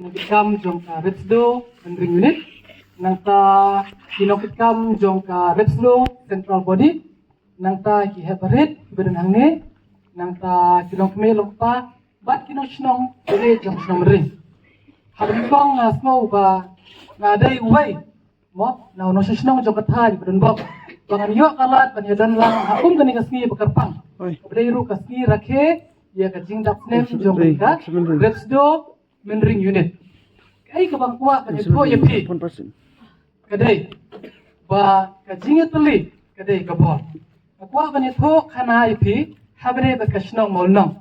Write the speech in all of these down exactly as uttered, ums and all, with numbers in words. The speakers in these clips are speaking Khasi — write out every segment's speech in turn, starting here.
Nongkitkam jong ka Repsdo Mynring Unit, nangta ki nongkitkam jong ka Repsdo Central Body, nangta ki heh barit kiba don hangne, nangta ki longkmie longkpa bad ki nongshnong kiba jong shnong Mynring. Haba nyngkong nga sngew ba nga dei uwei mo, na u nongshnong jong ka thaiñ ba don bok, ba ngan ïoh ka lad ban ïadon lang ha kum kane ka sngi ba kyrpang, kaba dei ruh ka sngi rakhe ïa ka jingdap snem jong ka Repsdo Mynring Unit. Kaei kaba nga kwah ban ïathuh ïa phi ka dei ba ka jingïatylli ka dei ka bor. Nga kwah ban ïathuh khana ïa phi haba dei bad ka shnong Mawlynnong.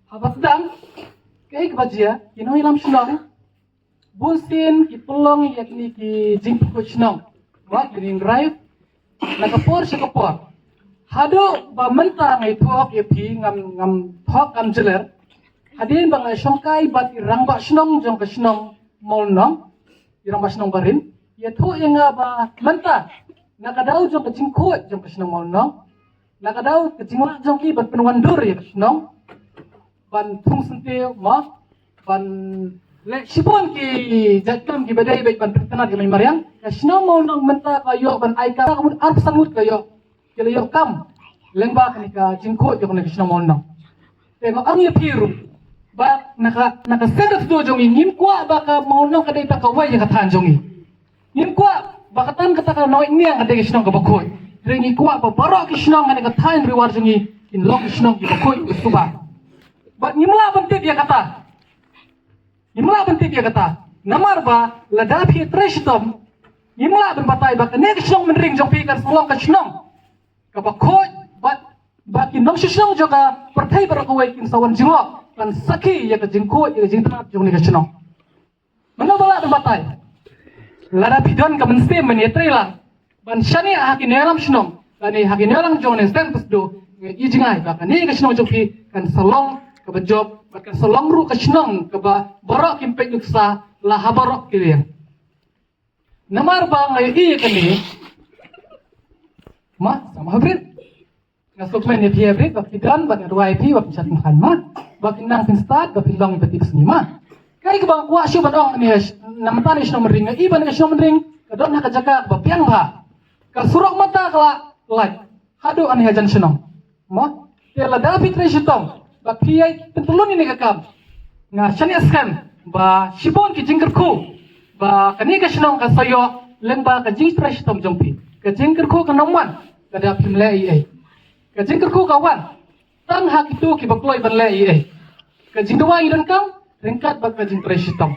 Haba sdang kaei kaba jia, ki nongïalam shnong bun sien ki pynlong ïa kine ki jingpynkhuid shnong, ba ki ring drive na ka por sha ka por. Haduh ba mynta nga ïathuh ïa phi, ngam ngam thoh kam jler. Hadien ba nga shongkai bad i rangbah shnong jong ka shnong Mawlynnong, i rangbah shnong barim, ïathuh ïa nga ba mynta na ka daw jong ka jingkhuid jong ka shnong Mawlynnong, na ka daw ka jinglah jong ki ban pynwandur ïa ka shnong, ban thung syntiew mo, ban leh shibun ki jait kam kiba dei beit ban pynitynnad ïa ka mariang. Ka shnong Mawlynnong mynta ka ïoh ban ai kam, ka mut arphew san ngut ka ïoh, ki la ïoh kam lyngba kane ka jingkhuid jong kane ka shnong Mawlynnong. Te nga ong ïa phi ruh ba na ka, na ka seng Repsdo jong ngi, ngim kwah ba ka Mawlynnong ka dei tang kawei ïa ka thaiñ jong ngi. Ngim kwah ba kata kata ka Nongïalam ka dei ka shnong kaba khuid. Hynrei ngi kwah ba baroh ki shnong ha kane ka thaiñ Ri War jong ngi kin long ki shnong kiba khuid, kiba suba. Bad ngim lah ban tip ïa kata. Ngim lah ban tip ïa kata. Namar ba lada phi trei shitom, ngim lah ban batai ba kane ka shnong Mynring jong phi kan sa long ka shnong kaba khuid, bad ba ki nongshong shnong jong ka pyrthei baroh kawei kin sa wan jngoh ban sakhi ïa ka jingkhuid, ïa ka jingtynnad jong kane ka shnong. Mano ba lah ban batai? Lada phi don ka mynsiem ban ïatrei lang, ban shaniah ha ki nongïalam shnong lane ha ki nongïalam jong kane ka seng Repsdo, nga ïohi ba kane ka shnong jong phi kan sa long kaba jop, bad kan sa long ruh ka shnong kaba baroh kin peit nuksa la ha baroh ki liang. Namar ba nga ïohi ïa kane, ma, sa ma hybrid. Nga sngewkmen ïa phi hybrid, ba phi don, ba nga duwai ïa phi ba phin shah tyngkhan, ma, ba phin nang phin stad, ba phin long iba tip sngi, ma. Kaei kaba nga kwah shuh ban ong, ne, na mynta ne shnong Mynring, nga i ba ne shnong Mynring ka don ha ka jaka kaba biang bha. Ka surok mynta ka la lait haduh ne hajan shnong, ma. Te lada phi trei shitom ba phi ïai pyntlun ïa kane ka kam, nga shaniah skhem ba shibun ki jingkyrkhu ba kane ka shnong kan sa ïoh lyngba ka jingtrei shitom jong phi. Ka jingkyrkhu kan ym wan lada phim leh ei ei. Ka jingkyrkhu ka wan tang ha kito kiba kloi ban leh ei ei. Ka jingduwai ngi donkam ryngkat bad ka jingtrei shitom.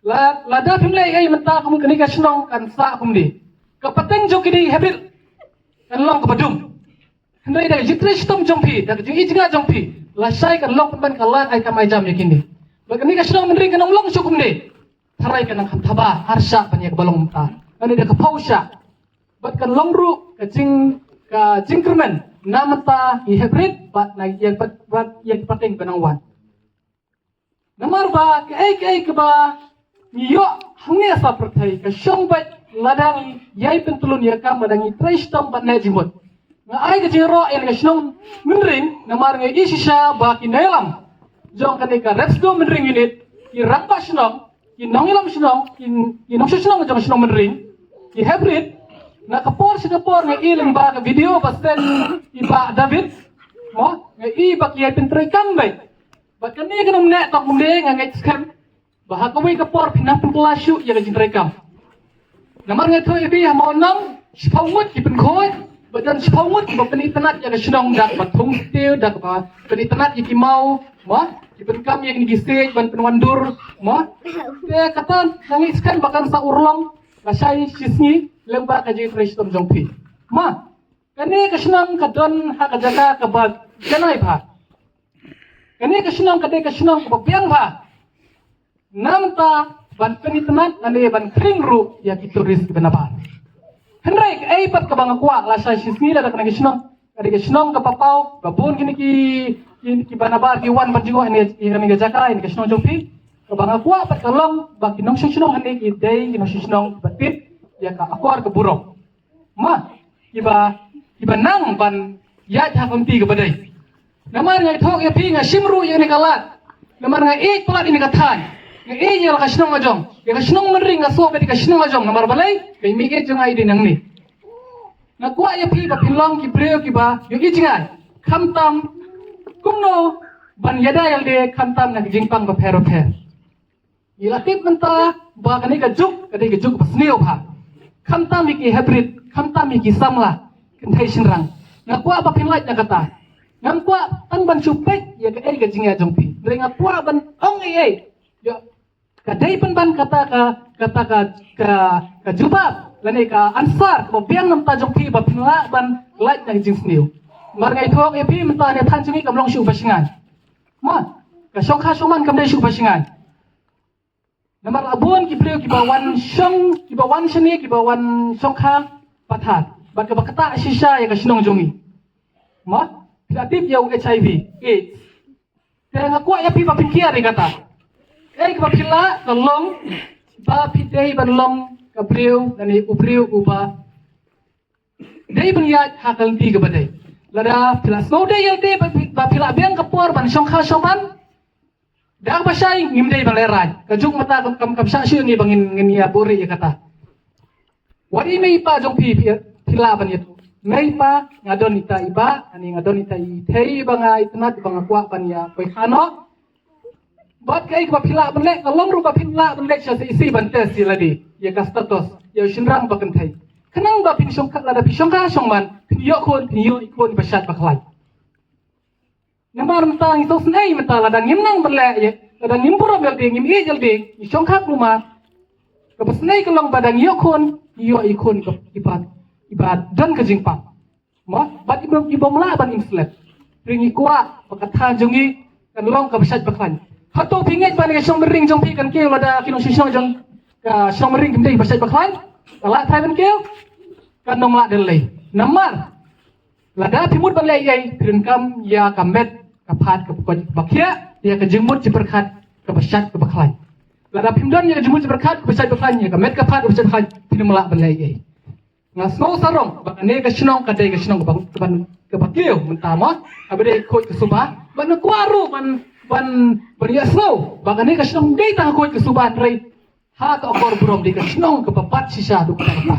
La, lada phim leh ei ei mynta, kum kane ka shnong kan sah kumne. Ka pateng jong kine hybrid kan long kaba dum. Hynrei da ka jingtrei shitom jong phi, da ka jingïohi jngai jong phi, lashai kan long pynban ka lad ai kam ai jam ïa kine. Bad kane ka shnong Mynring kan ym long shuh kumne. Tharai kan nang kham thaba, ar shah ban ïa kaba long mynta, lane da ka phew shah. Bad kan long ruh ka jing, ka jingkyrmen na mynta ïa hybrid bad na ïa pat, bad ïa ki pateng ba nang wan. Namar ba kaei kaei kaba ngi ïoh hangne ha pyrthei ka shong beit lada ngi ïai pyntlun ïa ka kam, lada ngi trei shitom bad neh jingmut. Nga ai ka jingïaroh ïa ka shnong Mynring, namar nga ïohi shisha ba ki nongïalam jong kane ka Repsdo Mynring Unit, ki rangbah shnong, ki nongïalam shnong, ki, ki nongshong shnong jong shnong Mynring, ki hybrid, na ka por sha ka por nga ïohi lyngba ka video ba send i Bah David, mo, nga ïohi ba ki ïai pyntrei kam beit. Bad kane kan ym neh tang kumne, nga ngeit skhem ba ha kawei ka por phin nang pynkylla shuh ïa ka jingtrei kam. Namar nga ïathuh ïa phi, ha Mawlynnong shiphew ngut ki pynkhuid, bad don shiphew ngut kiba pynitynnad ïa ka shnong da kaba thung syntiew, da kaba pynitynnad ïa ki maw, ma, ki pynkam ïa kine ki siej ban pynwandur, ma. Te kata nga ngeit skhem ba kan sa urlong lashai shisngi lyngba ka jingtrei shitom jong phi, ma. Kane ka shnong ka don ha ka jaka kaba janai bha. Kane ka shnong ka dei ka shnong kaba biang bha. Na mynta ban pynitynnad lane ban khring ruh ïa ki tourist kiba nabar. Hynrei kaei pat kaba nga kwah, lashai shisngi lada kane ka shnong ka dei ka shnong kaba paw, ba bun kine ki, ki, kiba nabar ki wan ban jngoh ïa kane ka jaka, ïa kane ka shnong jong phi. Kaba nga kwah pat ka long ba ki nongshong shnong hangne ki dei ki nongshong shnong ba tip ïa ka akor ka burom. Ma, kiba, kiba nang ban ïaid ha ka lynti kaba dei. Namar nga ïathuh ïa phi, nga shim ruh ïa kane ka lad. Namar nga ïeit palat ïa kane ka thaiñ. Nga ïeit ïa la ka shnong ka jong. Ïa ka shnong Mynring nga sngew ba dei ka shnong ka jong namar balei? Ka ïing jong nga i dei nangne. Nga kwah ïa phi ba phin long ki briew kiba ïohi jngai. Khamtam kumno ban ïada ïalade khamtam na ka jingpang bapher bapher. Ngi la tip mynta ba kane ka juk ka dei ka juk ba sniew bha. Khamtam ïa ki hybrid, khamtam ïa ki samla kynthei shynrang. Nga kwah ba phin lait na kata. Ngam kwah tang ban shu peit ïa kaei ka jingïa jong phi. Hynrei nga kwah ban ong ei ei. Ïa ka dei pynban kata ka, kata ka, ka, ka jubab lane ka answer kaba biang na bynta jong phi ba phin lah ban lait na ka jingsniew. Namar nga ïathuh ïa phi mynta ne than jong ngi kam long shuh ba shngain. Ma ka shongkha shongman kam dei shuh ba shngain. Namar la bun ki briew kiba wan shong, kiba wan shane, kiba wan shongkha pathar. Bad kaba ktah shisha ïa ka shnong jong ngi. Ma phi la tip ïa u HIV AIDS. Te nga kwah ïa phi ba phin kiar ïa kata. Ei kaba phi lah ka long ba phi dei ban long ka briew lane u briew uba dei ban ïaid ha ka lynti kaba dei. Lada phi la sngew dei ïa lade ba phi, ba phi la biang ka por ban shongkha shongman. Da kaba shai ngim dei ban lehrain. Ka juk mynta kam, kam, kam shah shuh ngi ba ngin, ngin ïa buhrieh ïa kata. Wat i mei i pa jong phi phi, phi lah ban ïathuh. Mei i pa nga don ita i bah, ani nga don ita i thei ba nga itynnad ba nga kwah ban ïa poi khano. Bad kaei kaba phi lah ban leh, ka long ruh ba phi lah ban leh sha C C ban test ïa lade, ïa ka status, ïa u shynrang ba kynthei. Khnang ba phin shongkha lada phi shongkha shongman, phin ïoh khun, phin ïoh i khun ba shait ba khlaiñ. Namar mynta ngi sngewsynei mynta lada ngim nang ban leh ïa, lada ngim burom ïa lade, ngim ïeit ïa lade, ngi shongkha kulmar. Kaba sngewsynei ka long ba da ngi ïoh khun, ngi ïoh i khun ka, iba, iba don ka jingpang. Mo, bad i bym, i bym lah ban im slem. Hynrei ngi kwah ba ka thaiñ jong ngi kan long kaba shait ba khlaiñ. Hato phi ngeit ba kane ka shnong Mynring jong phi kan kiew lada ki nongshong shnong jong ka shnong Mynring kim dei ba shait ba khlaiñ? Ka lah trai ban kiew? Kan ym lah de lei. Namar lada phi mut ban leh ei ei, phi donkam ïa ka met ka phad kaba koit kaba khiah, ïa ka jingmut jingpyrkhat kaba shait kaba khlaiñ. Lada phim don ïa ka jingmut jingpyrkhat kaba shait ba khlaiñ, ïa ka met ka phad kaba shait ba khlaiñ, phin ym lah ban leh ei ei. Nga sngew sarong ba kane ka shnong ka dei ka shnong kaba, kaba, kaba kiew mynta mo, kaba dei khuid ka suba. Ba nga kwah ruh ban, ban, ban ïa sngew ba kane ka shnong dei tang khuid ka suba, hynrei ha ka akor burom dei ka shnong kaba bat shisha haduh katta katta.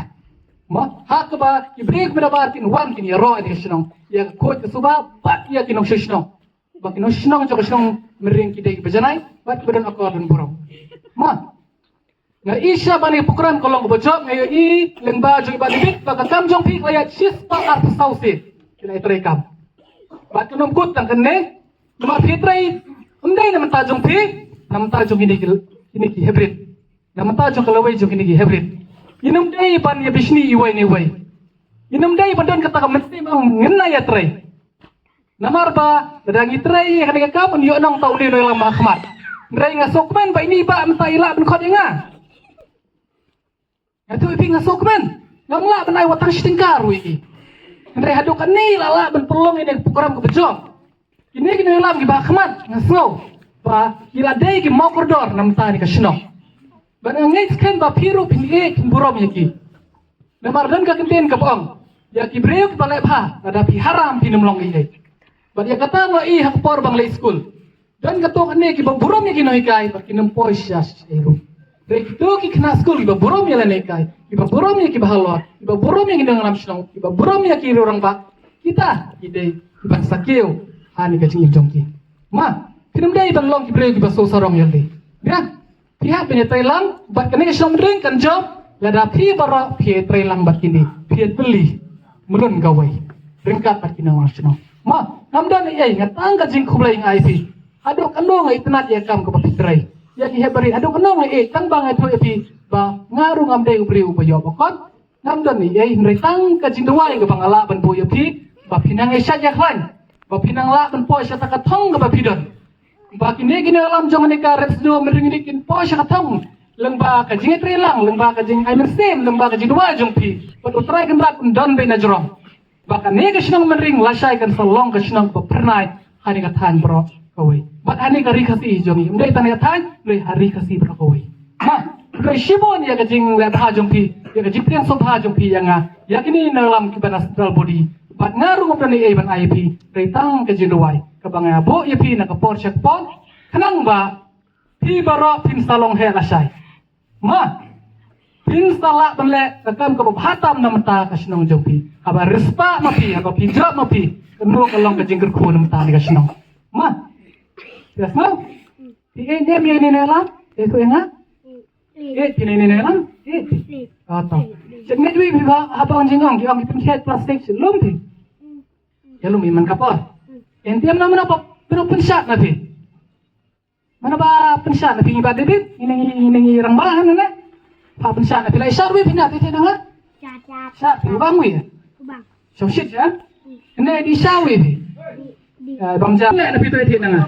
Mo, ha kaba ki briew kiba nabar kin wan kin ïaroh ïa ka shnong, ïa ka khuid ka suba bad ïa ki nongshong shnong. Ba ki nongshong shnong jong ka shnong Mynring ki dei kiba janai bad kiba don akor don burom. Mo, nga i sha ba kane ka program ka long kaba jop, nga ïohi lyngba jong i Bah David ba ka kam jong phi ka la ïaid shispah arphew saw sien ki la ïatrei kam. Bad kan ym kut tang kane, namar phi trei ym dei na bynta jong phi, na bynta jong kine ki, kine ki hybrid. Na bynta jong ka lawei jong kine ki hybrid. Ngin ym dei ban ïa bishni iwei na iwei. Ngin ym dei ban don kata ka mynsiem ong ngin nang ïatrei. Namar ba lada ngi trei ïa kane ka kam, yn ïoh nong ta une u nongïalam ha khmat. Hynrei nga sngewkmen ba ine i bah mynta i lah ban khot ïa nga. Nga ïathuh ïa phi nga sngewkmen. Ngam lah ban ai wat tang shi tyngka ruh ïa ki. Hynrei haduh katne i la lah ban pynlong ïa kane ka program kaba jop. Kine ki nongïalam kiba ha khmat nga sngew ba ki la dei ki mawkordor na bynta kane ka shnong. Bad nga ngeit skhem ba phi ruh phin ïeit phin burom ïa ki. Namar don ka kyntien kaba ong, ïa ki briew kiba leh bha lada phi haram phin ym long ei ei. Bad ïa kata nga ïohi ha ka por ba nga leit skul. Don katto katne kiba burom ïa ki nonghikai bad kin ym poi sha shisha ruh. Hynrei kito ki khynnah skul kiba burom ïa la nonghikai, kiba burom ïa kiba halor, kiba burom ïa ki nongïalam shnong, kiba burom ïa ki rangbah, kita ki dei kiban sa kiew ha kane ka jingim jong ki. Ma, phin ym dei ban long ki briew kiba sngewsarong ïa lade. Ïa, phi hap ban ïatrei lang bad kane ka shnong Mynring kan jop lada phi baroh phi ïatrei lang bad kine, phi ïatylli mlien kawei ryngkat bad ki nongïalam shnong. Ma, ngam don ei ei, nga tang ka jingkhublei nga ai phi. Haduh katno nga itynnad ïa ka kam kaba phi trei. Ïa ki heh barit, haduh katno nga ïeit, tang ba nga ïathuh ïa phi ba nga ruh ngam dei u briew uba ïoh ba kot. Ngam don ei ei, hynrei tang ka jingduwai kaba nga lah ban buh ïa phi ba phin nang ïashait ïakhlaiñ, ba phin nang lah ban poi sha kata ka thong kaba phi don. Ba kine ki nongïalam jong kane ka Rep Sdo Mynring Unit kin poi sha ka thong lyngba ka jingïatrei lang, lyngba ka jingai mynsiem, lyngba ka jingduwai jong phi. Bad U Trai Kynrad un don beit na jrong. Ba kane ka shnong Mynring lashai kan sa long ka shnong kaba phyrnai ha kane ka thaiñ baroh kawei. Bad ha kane ka Ri Khasi jong ngi, ym dei tang ha kane ka thaiñ, hynrei ha Ri Khasi baroh kawei. Ma, khublei shibun ïa ka jingleh bha jong phi, ïa ka jingpdiang sngewbha jong phi ïa nga, ïa kine ki nongïalam kiba na central body. Bad nga ruh ngam don ei ei ban ai ïa phi, hynrei tang ka jingduwai kaba nga buh ïa phi na ka por sha ka por. Khnang ba Phi baroh phin sa long heh lashai. Ma, phin sa lah ban leh ka kam kaba bha tam na bynta ka shnong jong phi. Haba rispah ma phi, haba phi jop ma phi, kano ka long ka jingkyrkhu na bynta ka shnong. Ma, yes, ma. Phi ïeit ne em ïa ine i nongïalam? Ïeit ïa nga? Ïeit phi ïa ine i nongïalam? Ïeit phi. Ah, to. Shit ngeit wi phi ba haba ong jingong ki ong ki pynkhiah plastik shit lum phi. Ïa lum i man ka por. Ïa ntiem na mano ba pynshad na phi. Mano ba pynshad na phi ba David, ine ine i rangbah na ne. Ba pynshad na phi la shad wi phi na phi na nga. Shad phi bang wi. Shong shit ya. Ine di shad wi phi. Bang ja le na phi tu phi na nga.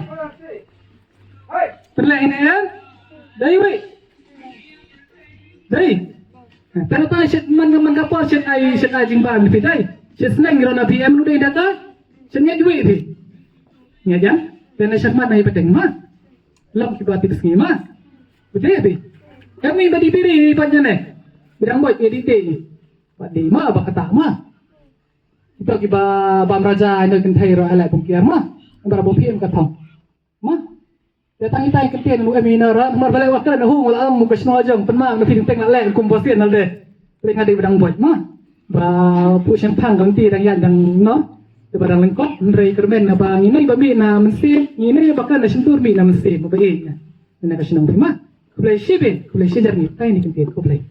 Pynleh ine ya. Dei wi. Dei. Tang ta shit man man ka por shit ai shit ai jingbam phi dei. Shit sneng ro na phi em lu dei da ka. Shit ngeit wi phi. Ngeit jan. Te na shit man ai pateng ma. Lam ki ba tip sngi ma. Dei phi. Em wi ba di biri ba jane. Bidang boy di dei. Ba di ma ba kata ma. Ito ki ba bam raja ino kynthei ro ala kum kiar ma. Bara bo phi em ka thong. Ma. Te tang itai kyntien mu em ina ra mar balai wa kren hu ngol am mu ka shnong jong pynma na phi teng la leh kum bosin nal de. Ring adi badang boj ma. Ba pu shen thang kan ti dang yan dang no. Te badang lengkot nrei kermen na ba ngini ba mi na mensi ngini ba kan na shentur mi na mensi ba ba ing. Na ka shnong ma. Khublei shibin, khublei shijar ni tai ni kyntien khublei.